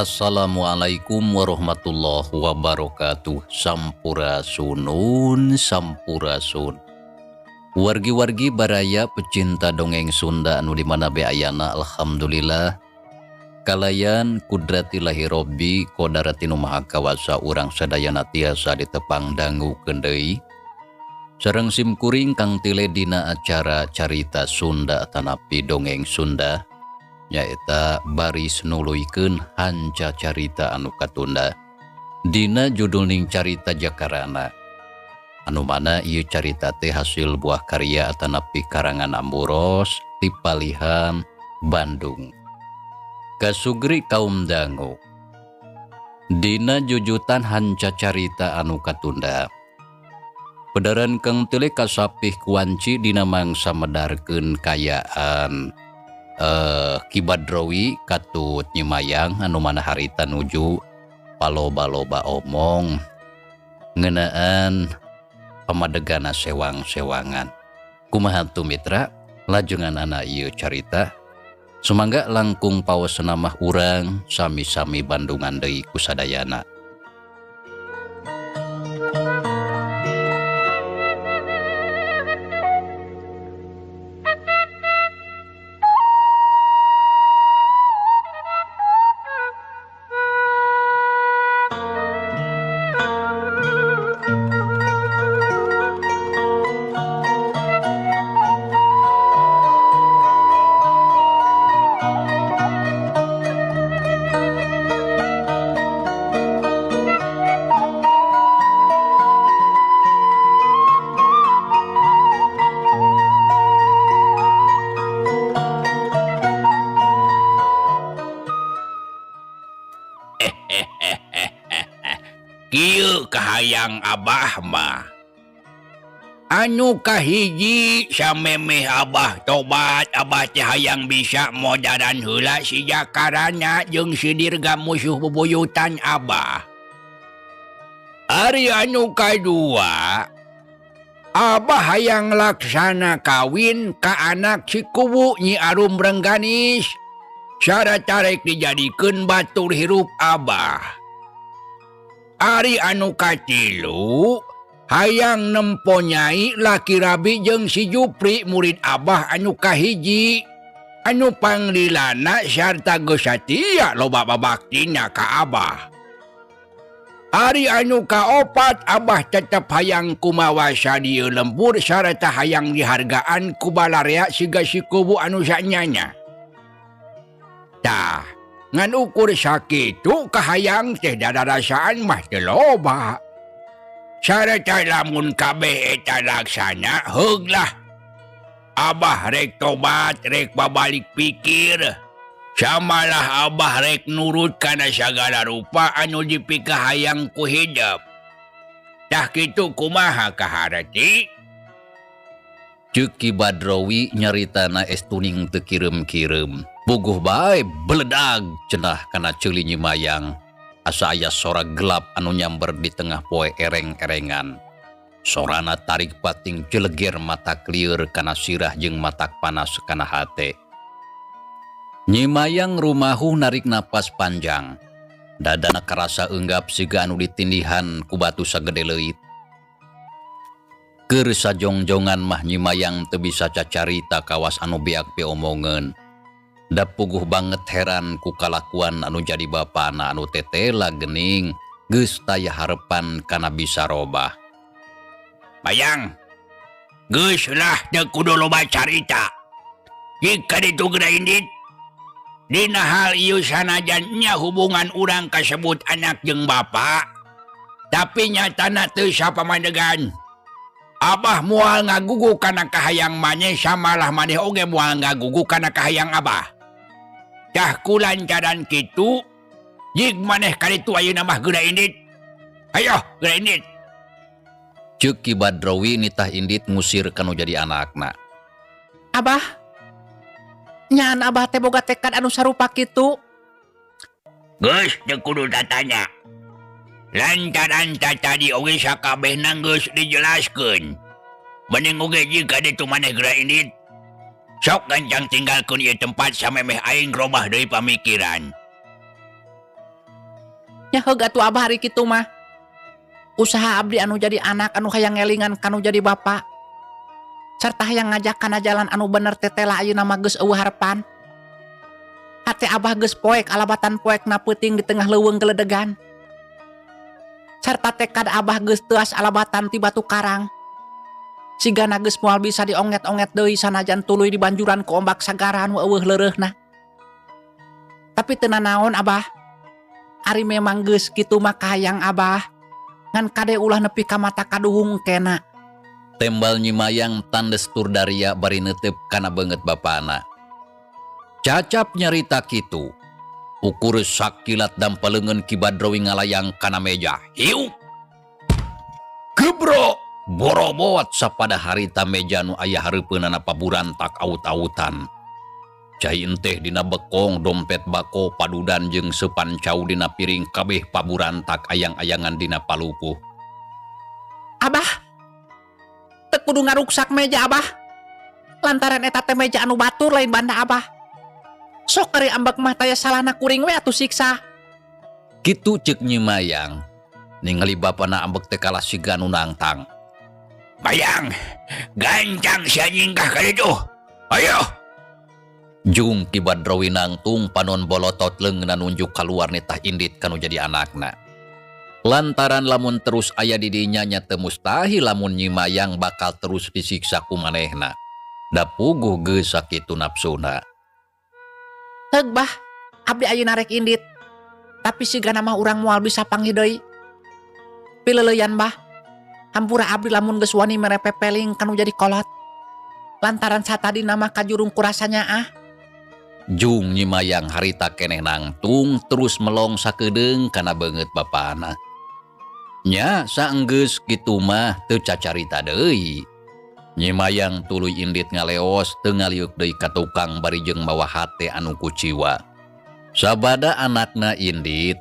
Assalamualaikum warahmatullahi wabarakatuh. Sampurasunun sampurasun. Wargi-wargi baraya pecinta dongeng Sunda anu di mana be ayana, alhamdulillah kalayan kudratillahi robbi kodarati nu maha kawasa urang sadayana tiasa ditepang dangukeun deui sareng simkuring Kang Tile dina acara carita Sunda tanapi dongeng Sunda, nyaeta baris nuluykeun hanca carita anu katunda dina judulning Carita Jakarana, anu mana ieu carita teh hasil buah karya atanapi karangan Amburos ti Palihan Bandung. Kasugri kaum dangu dina jujutan hanca carita anu katunda, pedaran Kang Tile kasapih kuanci dina mangsa medarkeun kayaan Ki Badrowi katut Nyi Mayang anu mana harita nuju paloba-loba omong ngeunaan pamadegana sewang-sewangan. Kumaha tu mitra lajengan anak ieu carita? Sumangga langkung paos namah urang sami-sami bandungan deui kusadayana. Kieu kahayang Abah mah. Anu kahiji samemeh Abah tobat, Abah teh hayang bisa modaran heula si Jakarana jeung si Dirga musuh bubuyutan Abah. Ari anu kadua, Abah hayang laksana kawin ka anak si kuwu Nyi Arum Rengganis. Syarat tarek dijadikeun batur hirup Abah. Ari anu katilu hayang nemponyai laki rabi jeung si Jupri murid Abah anu kahiji anu panglilana sarta geus satia loba babaktina ka Abah. Ari anu kaopat Abah tetep hayang kumawasa dieu lembur sarta hayang dihargaan ku balarea siga si kubu anu sanyanya. Tah, ngan ukur sakitu kahayang teh dadarasaan mah teu loba. Sarta lamun kabeh eta laksana heug lah. Abah rek tobat rek babalik pikir. Samalah Abah rek nurut kana sagala rupa anu dipikahayang ku hidep. Tah kitu kumaha kaharti? Ceuk Ki Badrowi nyaritana estuning teu kireum-kireum. Puguh bae beledag cenah kana ceuli Nyi Mayang. Asa aya sora gelap anu nyamber di tengah poe ereng-erengan. Sorana tarik pating jeleger matak lieur kana sirah jeung matak panas kana hate. Nyi Mayang rumahuh narik napas panjang. Dadana karasa enggap siga anu ditindihan ku batu sagede leuit. Keur sajongjongan mah Nyi Mayang teu bisa cacarita kawas anu beak piomongeun. Da puguh banget heran ku kalakuan anu jadi bapana anu tetela gening geus taya harepan kana bisa robah. Bayang, geus lah teu kudu loba carita. Jika ditu geura indit, dina hal ieu sanajan nya hubungan urang kasebut anak jeung bapa, tapi nyatana teu sapamandegan. Abah moal ngagugu kana kahayang maneh samalah maneh oge moal ngagugu kana kahayang abah. Tah kulantaran kitu, jig maneh kaditu ayeuna mah geura indit. Ayo geura indit. Ceuk Ki Badrowi nitah indit ngusir kanu jadi anakna. Abah, nyaan abah teh boga tekad anu sarupa kitu. Geus teu kudu tatanya. Lantaran tadi oge sakabehna geus dijelaskeun. Mending oge jig kaditu maneh geura indit. Sok gancang tinggalkeun ieu tempat samemeh aing robah deui pamikiran. Nya heug atuh abah ari kitu mah. Usaha abdi anu jadi anak anu hayang ngelingan kanu jadi bapa. Serta hayang ngajak kana jalan anu bener tetela ayeuna mah geus eueuh harepan. Hate abah geus poek alabatan poek na peuting di tengah leuweung geledegan. Sarta tekad abah geus teuas alabatan ti batu karang. Sigana geus moal bisa dionget-onget deui sanajan tuluy dibanjuran ku ombak sagara anu eueuh leureuhna. Tapi teu nanaon abah. Ari memang geus kitu mah kahayang abah. Ngan kade ulah nepi ka mata kaduhung kena. Tembal Nyi Mayang tandes tur daria bari neuteup kana beungeut bapana. Cacap nyarita kitu. Ukur sakilat dampaleungeun Ki Badrowi ngalayang kana meja. Hiu. Gebro. Borobot sapada harita meja nu aya hareupeunana paburantak aut-autan. Cai enteh dina bekong, dompet bako, padudan jeung seupan cau dina piring kabeh paburantak ayang-ayangan dina palupuh. Abah, teu kudu ngaruksak meja abah. Lantaran eta teh meja anu batur lain banda abah. Sok ari ambek mah taya salahna kuring we atuh siksa. Kitu ceuk Nyi Mayang. Ningali bapana ambek teh kalah siga nu nangtang. Bayang, gancang sia nyingkah ka ditu. Ayo. Jung Ki Badrowi nangtung panon bolotot leungeunna nunjuk kaluar nitah indit kanu jadi anakna. Lantaran lamun terus aya di dinya nya teu mustahil lamun Nyi Mayang bakal terus disiksa ku manehna. Da puguh geus sakitu nafsuna. Heug bah, abdi ayeuna rek indit. Tapi sigana mah urang moal bisa panggih deui. Pileuleyan bah. Hampura abdi lamun geus wani mere pepeling kanu jadi kolot. Lantaran satadina mah kajurung kurasanya ah. Jung Nyi Mayang harita keneh nangtung terus melong sakedeung kana beungeut bapana. Nya saenggeus kitu mah teu cacarita deui. Nyi Mayang tuluy indit ngaleos teu ngaliuk deui ka tukang bari jeung mawa hate anu kuciwa. Sabada anakna indit,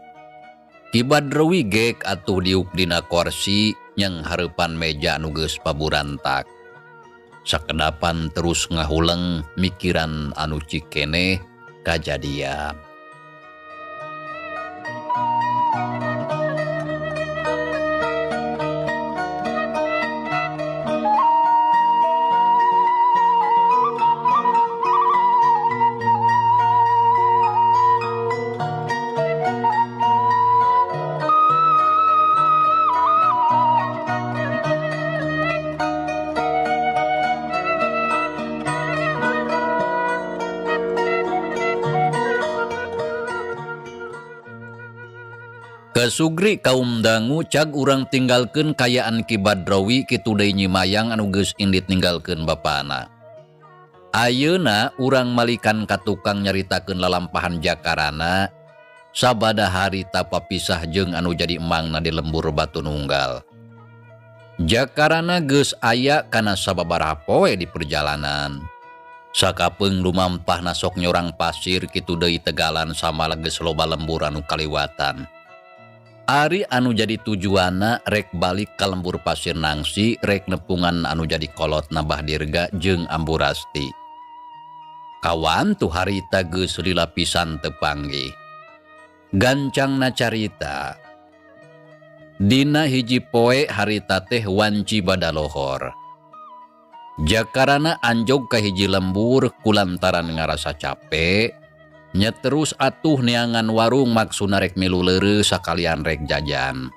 Ki Badrowi gek atuh diuk dina korsi nyang hareupan meja anu geus paburantak. Sakedapan terus ngahuleng mikiran anu cikeneh kajadian. Kasugri kaum dangu cag urang tinggalkeun kayaan Ki Badrowi kitu deui Nyi Mayang anu geus indit ninggalkeun bapana. Ayeuna urang malikan ka tukang nyaritakeun lalampahan jakarana sabada harita papisah jeung anu jadi emangna di lembur Batu Nunggal. Jakarana geus aya kana sababaraha poe di perjalanan. Sakapeung lumampahna sok nyorang pasir kitu deui tegalan samalah geus loba lembur anu kaliwatan. Ari anu jadi tujuanna rek balik ka lembur Pasir Nangsi rek nepungan anu jadi kolot nambah dirga jeung Amburasti. Kawan tuh harita geus lila pisan teu panggih. Gancangna carita. Dina hiji poe harita teh wanci badalohor. Jakarana anjog ka hiji lembur kulantaran ngarasa capek. Nya terus atuh neangan warung maksudna rek milu leureuh sakalian rek jajan.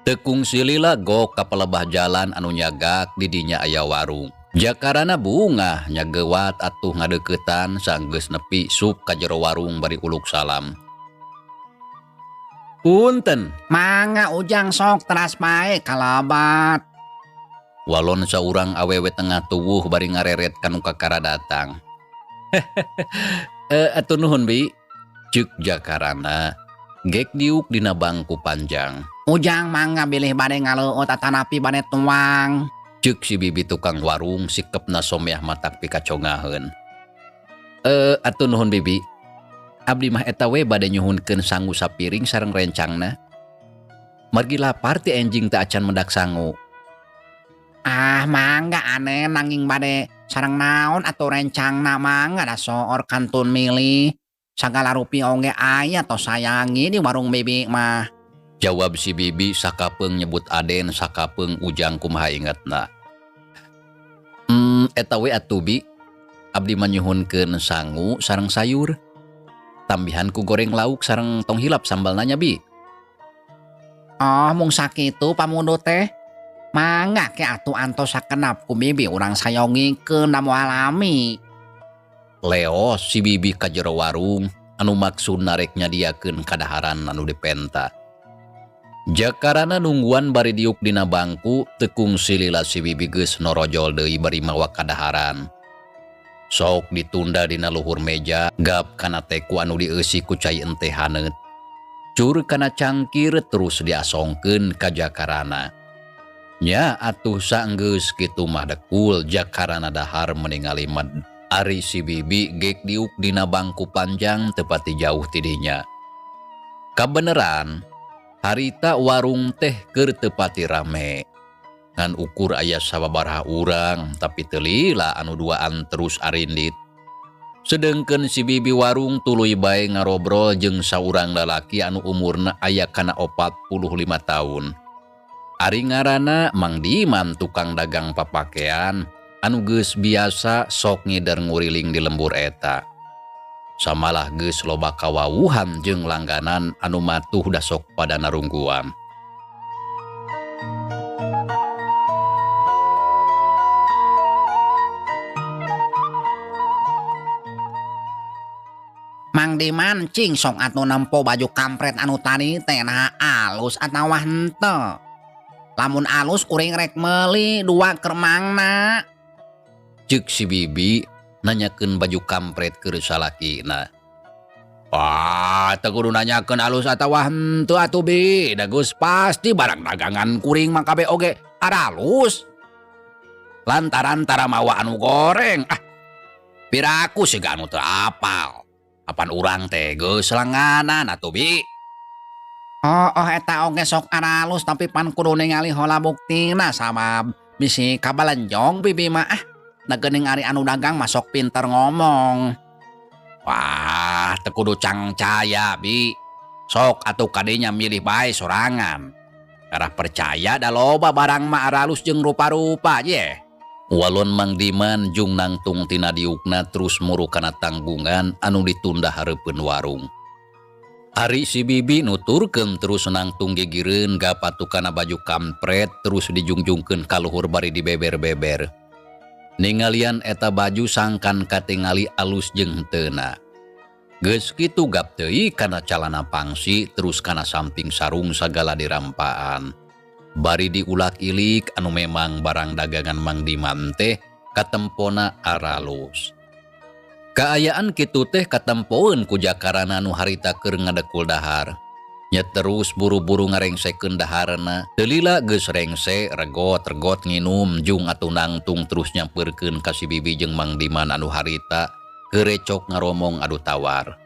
Teu kungsi lila gok ka palebah jalan anu nyagak di dinya aya warung. Jakarana bungah nya geuwat atuh ngadeuketan sanggeus nepi sup ka jero warung bari uluk salam. Punten. Mangga Ujang sok teras bae kalabat. Walon saurang awewe tengah tuwuh bari ngareret ka nu kakara datang. Eh, atuh nuhun bi. Ceuk Jakarana gek diuk dina bangku panjang. Ujang mangga bilih bade ngaleueut atanapi bade tuang. Ceuk si bibi tukang warung sikepna someah matak pikacongaheun. Eh, atuh nuhun bibi. Abdi mah eta we bade nyuhunkeun sangu sapiring sareng rencangna. Margi lapar ti enjing teu acan mendak sangu. Ah mangga aneh nanging bade sareng naon atuh rencangna mangga da soor kantun milih. Sagala rupi oge aya tos sayangi di warung bibi mah. Jawab si bibi sakapeung nyebut Aden sakapeung Ujang kumaha ingetna. Eta we atuh bi. Abdi mah nyuhunkeun sangu sareng sayur. Tambihan ku goreng lauk sareng tong hilap sambalna nya bi. Oh mung sakitu pamundu teh. Mangga ke atuh antos sakenap ku bibi urang sayongikeun da moal lami. Leos si bibi ka jero warung anu maksudna rek nyadiakeun kadaharan anu dipenta. Jakarana nungguan bari diuk dina bangku teu kungsi lila si bibi geus norojol deui bari mawa kadaharan. Sok ditunda dina luhur meja gap kana teku anu dieusi ku cai enteh haneut. Cur kana cangkir terus diasongkeun ka Jakarana. Nya atuh sanggeus kitu mah dekul Jakarana dahar meningali med. Ari si bibi gek diuk dina bangku panjang tepati jauh tidinya. Kabeneran harita warung teh keur tepati rame. Ngan ukur aya sababaraha urang tapi teu lila anu duaan terus arindit. Sedengkeun si bibi warung tuluy bae ngarobrol jeung saurang lalaki anu umurna aya kana 45 tahun. Ari ngaranna Mang Diman tukang dagang papakean anu geus biasa sok ngider nguriling di lembur eta. Samalah geus loba kawawuhan jeung langganan anu matuh da sok pada narungguan. Mang Diman cing sok atuh nempo baju kampret anu tadi teh nah alus atawa henteu. Lamun alus kuring rek meuli dua keur mangna. Ceuk si bibi nanyakeun baju kampret keur salakina. Wah, teu kudu nanyakeun alus atawa henteu atuh bi, da geus pasti barang dagangan kuring mah kabeh oge aralus. Lantaran tara mawa anu goreng, ah piraku siga anu teu apal. Apan urang teh geus langganan atuh bi. Oh, oh eta oge sok aralus tapi pan kudu ningali heula buktina sabab bisi kabalenjong bibi mah ah. Da geuning ari anu dagang mah sok pinter ngomong. Wah, teu kudu cangcaya bi. Sok atuh kadinya milih bae sorangan. Karah percaya da loba barang mah aralus jeung rupa-rupa ye. Walon Mang Diman jung nangtung tina diukna terus muru kana tanggungan anu ditunda hareupeun warung. Ari si bibi nuturkeun terus nangtung gigireun gapatu kana baju kampret terus dijungjungkeun ka luhur bari dibeber-beber. Ningalian eta baju sangkan katingali alus jeung henteuna. Geus kitu gap deui kana calana pangsi terus kana samping sarung sagala dirampaan. Bari diulak-ilik anu memang barang dagangan Mang Diman teh katempona aralus. Kaayaan kitu teh katempoeun ku Jakarana nu harita keur ngadekul dahar. Nya terus buru-buru ngarengsekeun daharna. Teu lila geus rengse regot-regot nginum jung atuh nangtung terus nyampeurkeun ka si bibi jeung Mang Diman anu harita kerecok ngaromong adu tawar.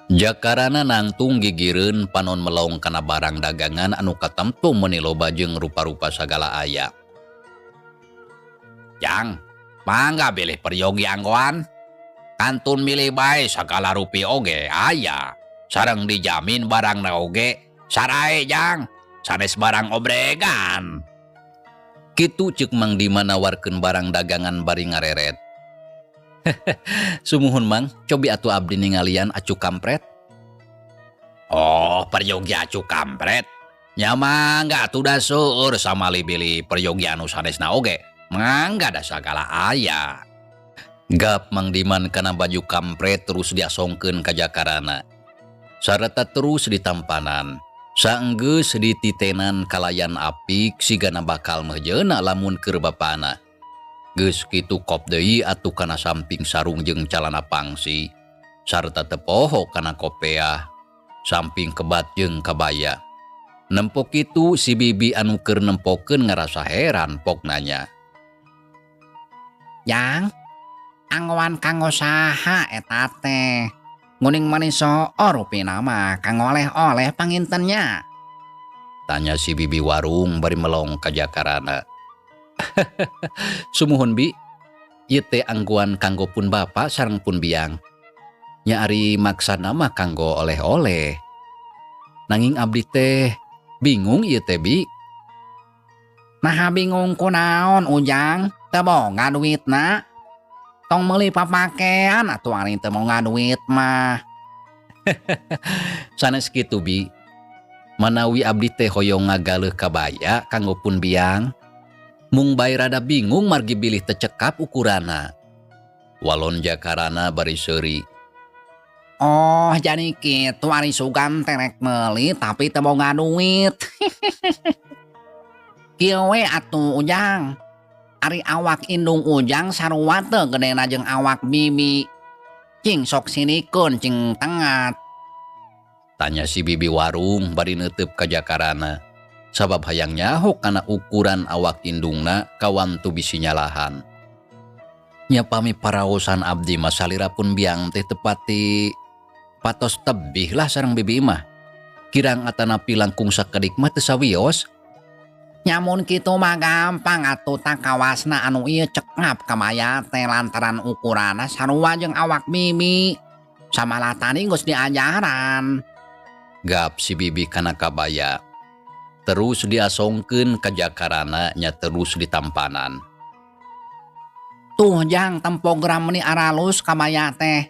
Jakarana nangtung gigireun panon melong kana barang dagangan anu katempo meuni loba jeung rupa-rupa sagala aya. Jang, mangga bilih peryogi anggoan. Kantun milih bae sagala rupi oge aya. Sareng dijamin barangna oge sarae jang, sanes barang obregan. Kitu ceuk Mang Diman nawarkeun barang dagangan bari ngareret. Sumuhun Mang, cobi atuh abdi ningalian acu kampret. Oh, peryogi acu kampret. Nya mangga atuh da seueur samali bilih peryogi anu sanesna oge. Mangga da sagala aya. Gap Mang Diman kana baju kampret terus diasongkeun ka jakarana. Sarta terus ditampanan. Saenggeus dititenan kalayan apik sigana bakal meujeuna lamun keur bapana. Geus kitu kop deui atuh kana samping sarung jeung calana pangsi. Sarta teu poho kana kopeah. Samping kebat jeung kabaya. Nempo kitu si bibi anu keur nempokeun ngarasa heran pok nanya. Jang, anggoan kanggo saha eta teh? Nguning manis soor rupina mah kanggo oleh-oleh pangintennya. Tanya si bibi warung bari melong ka jakarana. Sumuhun bi, ieu teh anggoan kanggo pun bapak sareng pun biang. Nya ari maksana mah kanggo oleh-oleh. Nanging abdi teh bingung ieu teh bi. Naha bingung kunaon Ujang, teu boga duitna. Tong meuli papakean atuh ari teu boga duit mah. Sanes kitu bi. Manawi abdi teh hoyong ngagaleuh kabaya kanggo pun biang. Mung bae rada bingung margi bilih teu cekap ukurana. Walon jakarana bari seuri. Oh, jadi kitu ari sugan teh rek meuli tapi teu boga duit. Kieu we atuh Ujang. Ari awak indung Ujang sarua teu gedena jeung awak bibi. Cing sok sinikeun cing tengat. Tanya si bibi warung bari neuteub ka jakarana. Sabab hayang nyaho kana ukuran awak indungna kawantu bisi nyalahan. Nya pami paraosan abdi mah salira pun biang teh tepati patos tebih lah sareng bibi mah. Kirang atanapi langkung sakedik mah teu sawios. Nyamun kitu mah gampang atuh tah kawasna anu ieu cekap kabaya teh lantaran ukuranna sarua jeung awak bibi. Samalah tadi geus diajaran. Gap si bibi kana kabaya. Terus diasongkeun ka jakarana nya terus ditampanan. Tuh jang tempo gram meni aralus kabaya teh.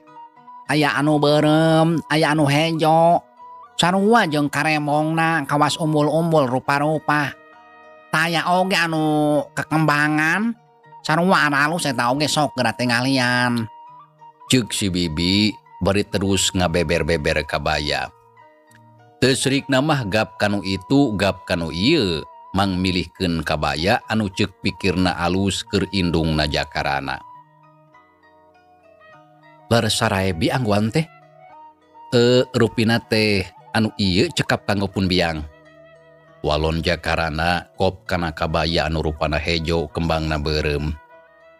Aya anu beureum, aya anu hejo. Sarua jeung karembongna kawas umbul-umbul rupa-rupa. Taya oge anu kekembangan. Sarua aralus eta oge sok geura tinggalian. Ceuk si bibi bari terus ngabeber-beber kabaya. Teu srikna mah gap kanu itu gap kanu ieu mang milihkeun kabaya anu ceuk pikirna alus keur indungna jakarana. Leres sarae bi anggoan teh. Rupina teh anu ieu cekap kanggo pun biang. Walon jakarana kop kana kabaya anu rupana hejo kembangna beureum.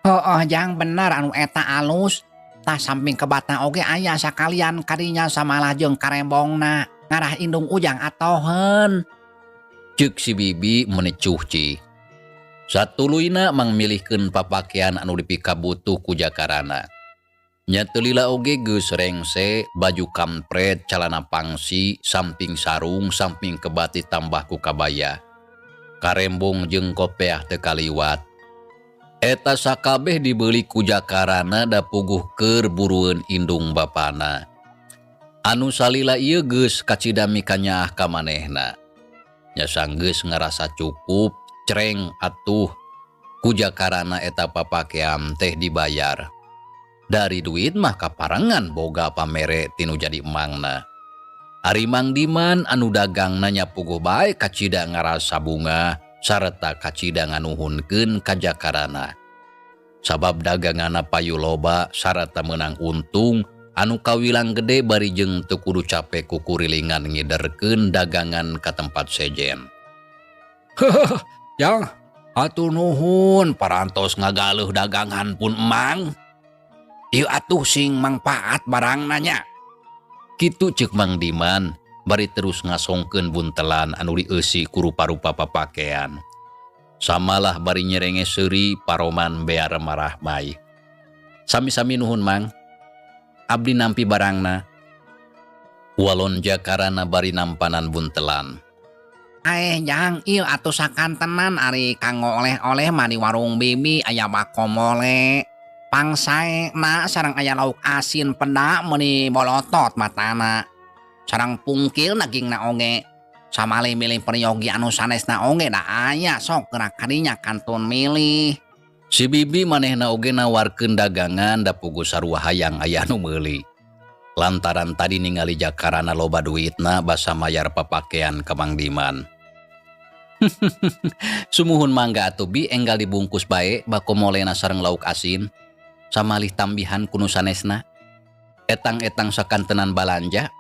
Heueuh jang bener anu eta alus. Tah samping kebatna oge aya sakalian kadinya samalah jeung karembongna. Ngarah indung Ujang atoheun. Ceuk si bibi meni cuhci. Satuluyna mang milihkeun papakean anu dipikabutuh ku jakarana. Nya teu lila oge geus rengse baju kampret, calana pangsi, samping sarung, samping kebat ditambah ku kabaya. Karembong jeung kopeah teu kaliwat. Eta sakabeh dibeuli ku jakarana da puguh keur burueun indung bapana. Anu salila ieu geus kacida mikanyaah ka manehna. Nya sanggeus ngarasa cukup, cereng atuh ku jakarana eta papakean teh dibayar. Dari duit mah kaparengan boga pamere tinu jadi emangna. Ari Mang Diman anu dagangna nya puguh bae kacida ngarasa bunga sarta kacida nganuhunkeun ka jakarana. Sabab daganganna payu loba sarta meunang untung anu kawilang gede bari jeung teu kudu capek kukurilingan ngiderkeun dagangan ka tempat sejen. Heuh, jang, atuh nuhun parantos ngagaleuh dagangan pun emang. Ieu atuh sing mangpaat barangna nya. Kitu ceuk Mang Diman bari terus ngasongkeun buntelan anu dieusi ku rupa-rupa papakean. Samalah bari nyerenge seuri paroman bear marahmai. Sami-sami nuhun Mang. Abdi nampi barangna. Walon jakarana bari nampanan buntelan. Jang, ieu atuh sakantenan ari kanggo oleh-oleh mah di warung bibi aya bakomole. Pangsaena sareng aya lauk asin peda meuni bolotot matana. Sareng pungkil dagingna oge. Samalih milih peryogi anu sanesna oge da aya sok geura kadinya kantun milih. Si Bibi manehna oge nawarkeun dagangan da puguh sarua hayang aya nu meuli. Lantaran tadi ningali jakarana loba duitna basa mayar papakean ka Mang Diman. Sumuhun mangga atuh Bi enggal dibungkus bae bako molena sareng lauk asin. Samalih tambihan ku nu sanesna. Etang-etang sakantenan balanja.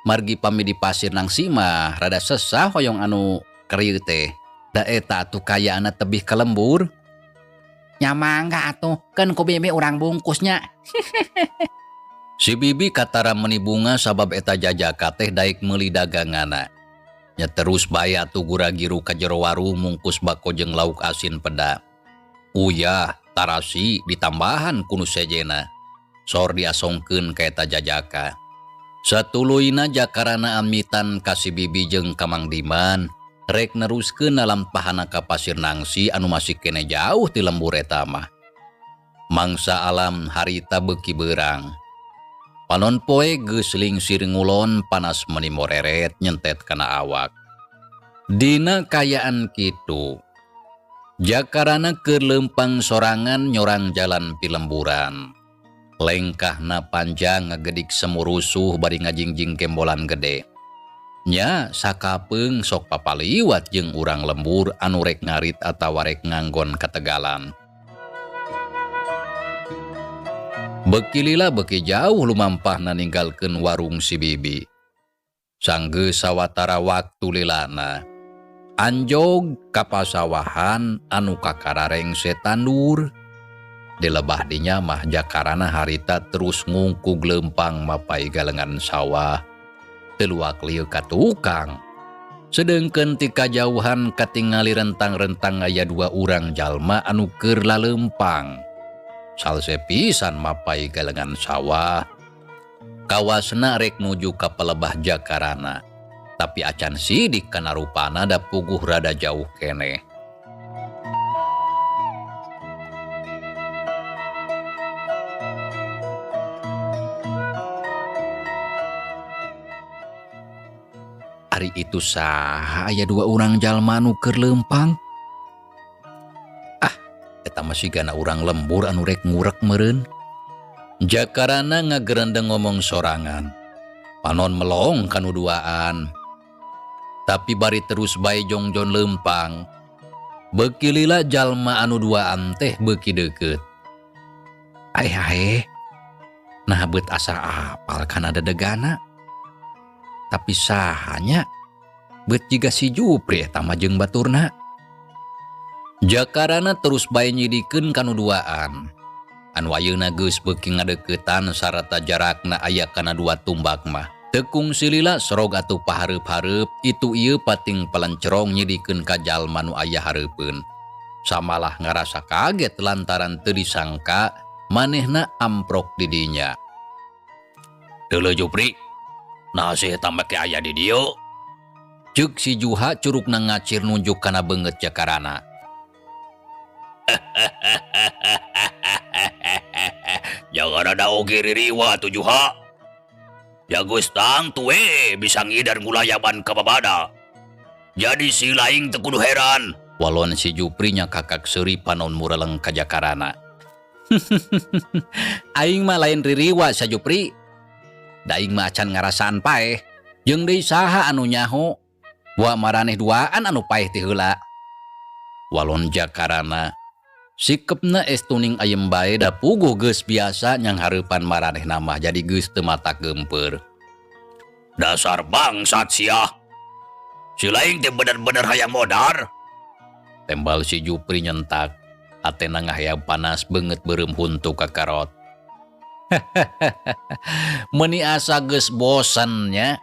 Margi pami di pasir nangsi mah rada sesah hoyong anu krieu teh. Da eta atuh kayaana tebih ka lembur. Nya mangga atuh, keun ku Bibi urang bungkusnya. Si Bibi katara meuni bunga sabab eta jajaka teh daek meuli dagangana. Nya terus bae atuh gura-giru ka jero warung mungkus bako jeung lauk asin peda. Uyah, tarasi ditambahan ku nu sejena. Sor diasongkeun ka eta jajaka. Satuluyna jakarana amitan ka si Bibi jeung ka Mang Diman rek neruskeun nalampahana ka Pasir Nangsi anu masih kene jauh ti lembur eta mah. Mangsa alam harita beuki beurang. Panon poe geus lingsir ngulon panas meuni moreret nyentet kana awak. Dina kayaan kitu, jakarana keur leumpang sorangan nyorang jalan pilemburan. Lengkahna panjang ngagedik semurusuh bari ngajingjing gembolan gede. Nya sakapeung sok papaliwat jeung urang lembur anu rek ngarit atawa rek nganggon kategalan. Beki lila beki jauh lumampahna ninggalkeun warung si Bibi. Sanggeus sawatara waktu lilana, anjog ka pasawahan anu kakararengse tandur. Di lebah dinya mah jakarana harita terus ngungkug leumpang mapai galengan sawah. Teu luak lieu ka tukang. Sedengkeun ti kajauhan katingali rentang-rentang aya dua urang jalma anu keur laleumpang. Salse pisan mapai galengan sawah. Kawasna rek nuju ka pelebah jakarana. Tapi acan sidik kana rupana da puguh rada jauh keneh. Ari itu saha aya dua urang jalma nu keur leumpang? Ah, eta mah sigana urang lembur anu rek ngurek meureun. Jakarana ngagerendeng ngomong sorangan. Panon melong kanu duaan. Tapi bari terus bae jongjon leumpang. Beuki lila jalma anu duaan teh beuki deukeut. Aeh aeh. Nah beut asa apal kana dedegana. Tapi sahanya beut jiga si Jupri eta mah jeung baturna. Jakarana terus bae nyidikeun kanu duaan. Anu ayeuna geus beuki ngadeuketan sarata jarakna aya kana dua tumbak mah. Teu kungsi lila sorog atuh pahareup-hareup itu ieu pating palencerong nyidikeun ka jalma nu aya hareupeun. Samalah ngarasa kaget lantaran teu disangka manehna amprok di dinya. Deuleu Jupri, nah sih eta make aya di dieu. Ceuk si Juha curugna ngacir nunjuk kana beungeut jakarana. Jangan ada oge ririwa tuh Juha. Jagus tang tuwe bisa ngidar ngulayaban ka babada. Jadi si laing teu kudu heran. Walon si Jupri nya kakak seuri panon mureleng ka jakarana. Aing mah lain ririwa sa Jupri. Da aing mah acan ngarasaan paeh. Jeung deui saha anu nyaho? Wa maraneh duaan anu paeh ti heula. Walon jakarana sikepna estuning ayem bae da puguh geus biasa nyanghareupan maranehna mah jadi geus teu mata geumpeur. Dasar bangsat sia. Si laing teh bener-bener hayang modar. Tembal si Jupri nyentak. Atena ngahayang panas beungeut beureum huntu kakarot. Meuni asa geus bosan nya.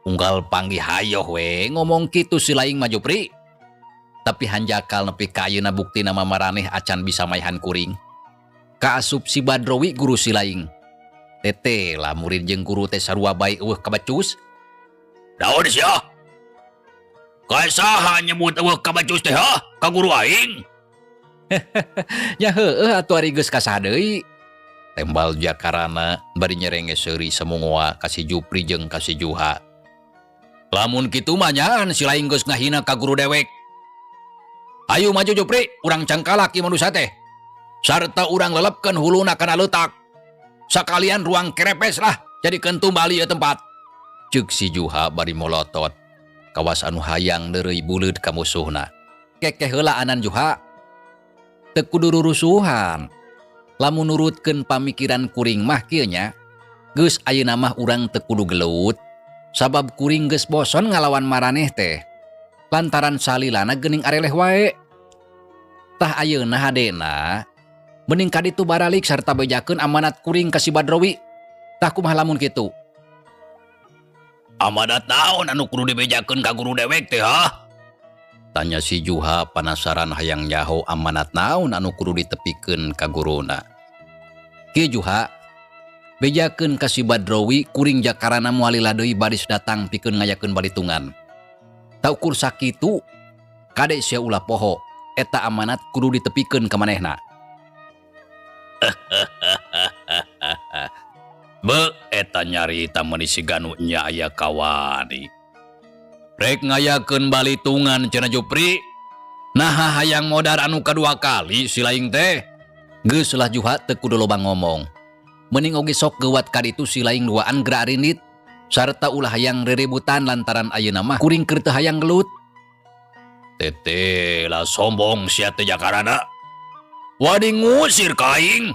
Unggal panggih hayoh we ngomong kitu si laing mah Jupri. Tapi hanjakal nepi ka ayeuna buktina mah maraneh acan bisa maihan kuring. Kaasup si Badrowi guru si laing. Tete lah murid jeung guru teh sarua bae eueuh kabacus. Daun sia. Kae saha nyebut eueuh kabacus teh ha? Ka guru aing. Nya heueuh atuh ari geus ka saha deui. Tembal Jakarana bari nyerenge seuri samungoa ka si Jupri jeung ka si Juha. Lamun kitu mah nyaan si laing geus ngahina ka guru dewek. Ayu maju Jupri, urang cangkalak ieu manusia teh. Sarta urang lelepkeun huluna kana leutak. Sakalian ruang kerepes lah, jadikeun tumbal ieu tempat. Ceuk si Juha bari molotot. Kawas anu hayang neureuy buleud ka musuhna. Kekeh heula anan Juha. Teu kudu rurusuhan. Lamun nurutkeun pamikiran kuring mah kieu nya, geus ayeuna mah urang teu kudu gelut. Sabab kuring geus boson ngalawan maraneh teh. Lantaran salilana geuning areleh wae. Tah ayeuna hadena mending ka ditu baralik sarta bejakeun amanat kuring ka si Badrowi. Tah kumaha lamun kitu? Amanat naon anu kudu dibejakeun ka guru dewek teh hah? Tanya si Juha panasaran hayang nyaho amanat naon anu kudu ditepikeun ka guruna. Kieu Juha, bejakeun ka si Badrowi kuring jakarana moal lila deui baris datang pikeun ngayakeun balitungan. Tah ukur sakitu kade sia ulah poho eta amanat kudu ditepikeun ka manehna. Be eta nyarita meuni si Ganu nya aya kawani. Rek ngayakeun balitungan cenah Jupri. Naha hayang modar anu kadua kali si laing teh. Geus lah Juha teu kudu loba ngomong. Mending oge sok geuwat ka ditu si laing duaan geura arindit. Sarta ulah hayang reributan lantaran ayeuna mah kuring keur teu hayang gelut. Teteh lah sombong sia teh jakarana. Wadi ngusir ka aing.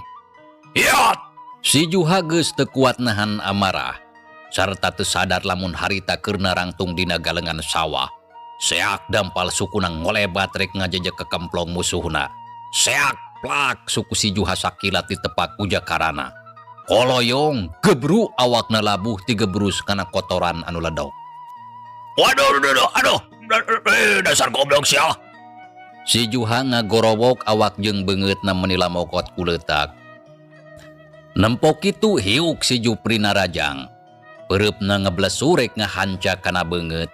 Hiat! Si Juha geus teu kuat nahan amarah. Sarta teu sadar lamun harita keur narangtung dina galengan sawah. Seak dampal sukuna ngolebat rek ngajejek ke kemplong musuhna. Seak plak suku si Juha sakilat ditepak ku jakarana. Koloyong gebru awakna labuh tigebrus kana kotoran anu ledok. Waduh, aduh, aduh, aduh, dasar goblok sia. Si Juha ngagorowok awak jeung beungeutna meuni lamokot ku leutak. Nempo kitu hiuk si Jupri narajang. Peureupna ngeblesurek ngahanca kana beungeut.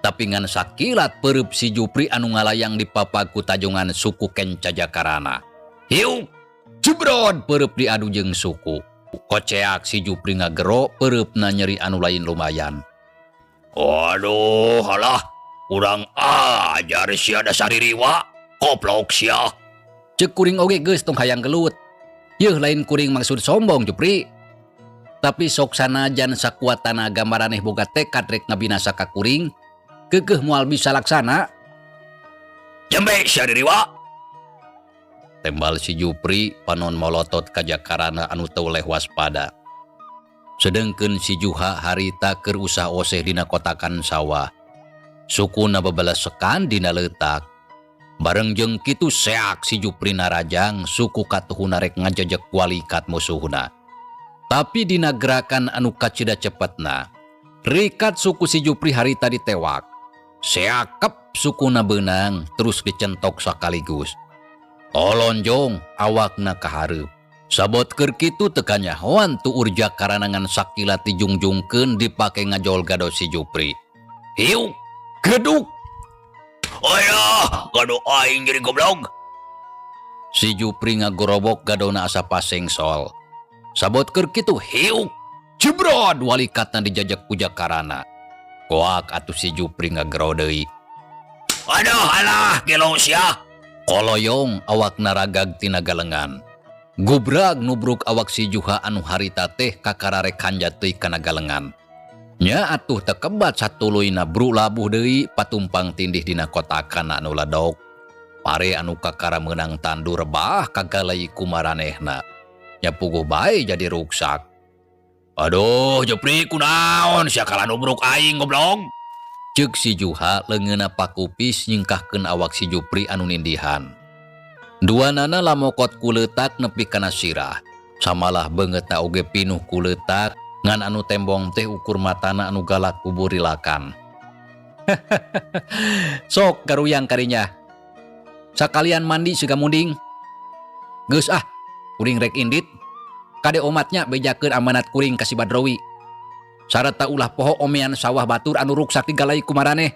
Tapi ngan sakilat peureub si Jupri anu ngalayang dipapag ku tajongan suku kenca jakarana. Hiuk, jebrod peureub diadu jeung suku. Koceak si Jupri ngagero peureupna nyeri anu lain lumayan. Waduh, alah, kurang ajar sia dasar riwa, koplok sia. Ceuk kuring oge geus tong hayang gelut. Yeuh lain kuring maksud sombong Jupri. Tapi sok sanajan sakuat tanaga maraneh boga tekad rek ngabinasa ka kuring, keukeuh moal bisa laksana. Jembe sia diriwa. Tembal si Jupri panon molotot ka jakarana anu teu leh waspada. Sedengkeun si Juha harita keur usah oseh dina kotakan sawah. Sukuna bebelesekan dina leutak. Bareng jeung kitu seak si Jupri narajang suku katuhuna rek ngajejek walikat musuhna. Tapi dina gerakan anu kacida cepetna, rikat suku si Jupri harita ditewak. Seakep sukuna beunang terus dicentok sakaligus. Tolonjong awakna kahareup. Sabot keur kitu teu kanyahoan tuur jakarana ngan sakilat dijungjungkeun dipake ngajol gado si Jupri. Hiuk, geduk. Ayah, gado aing jadi goblok. Si Jupri ngagorobok gadona asa pasengsol. Sabot keur kitu hiuk, jebrod walikatna dijajak ku jakarana. Koak atuh si Jupri ngagero deui. Aduh, alah, gelo sia. Koloyong awakna ragag tina galengan. Gubrag nubruk awak si Juha anu harita teh kakararek hanjat teuy kana galengan. Nya atuh tekebat satuluyna bru labuh deui patumpang tindih dina kotakan anu ledok. Pare anu kakara meunang tandur rebah kagalai kumaranehna. Nya puguh bae jadi ruksak. Aduh, Jepri kunaon sia kalah nubruk aing goblok. Ceuk si Juha leungeunna pakupis nyingkahkeun awak si Jupri anu nindihan. Duanana lamokot ku leutak nepi kana sirah. Samalah beungeutna oge pinuh ku leutak. Ngan anu tembong teh ukur matana anu galak kuburilakan. Sok garuyang karinya. Sakalian mandi siga munding. Geus ah, kuring rek indit. Kade omatnya bejakeun amanat kuring ka si Badrowi. Sarta ulah poho omean sawah batur anu ruksak digalai ku maraneh.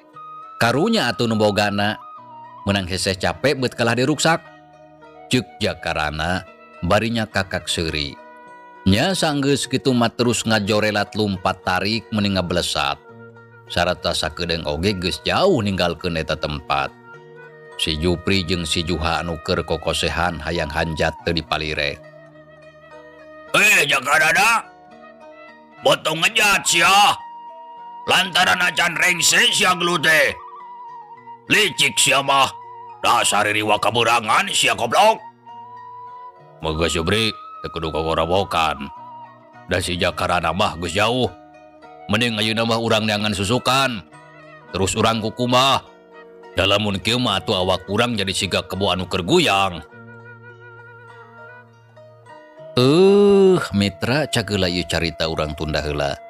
Karunya atuh nu bogana. Meunang heseh capek beut kalah diruksak. Ceuk Jakarana bari nyakakak seuri. Nya sanggeus kitu mah terus ngajorelat lumpat tarik meni ngablesat. Sarata sakedeung oge geus jauh ninggalkeun eta tempat. Si Jupri jeung si Juha anu keur kokosehan hayang hanjat teu dipalire. Eh Jakarana, botong ngejat sia. Lantaran acan rengse sia gelut teh. Licik sia mah. Dasar riwa kaburangan sia goblok. Moga Jupri teu kudu kokorowokan. Da si Jakarana mah geus jauh. Mending ayeuna mah urang neangan susukan. Terus urang kukumah. Da lamun kieu mah atuh awak urang jadi siga kebo anu keur guyang. Mitra cageula ieu carita urang tunda heula.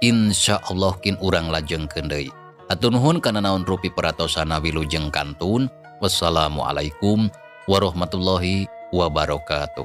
Insya Allah kin urang lajengkeun deui. Hatur nuhun kana naon rupi peratosana wilujeng kantun. Wassalamualaikum warahmatullahi wabarakatuh.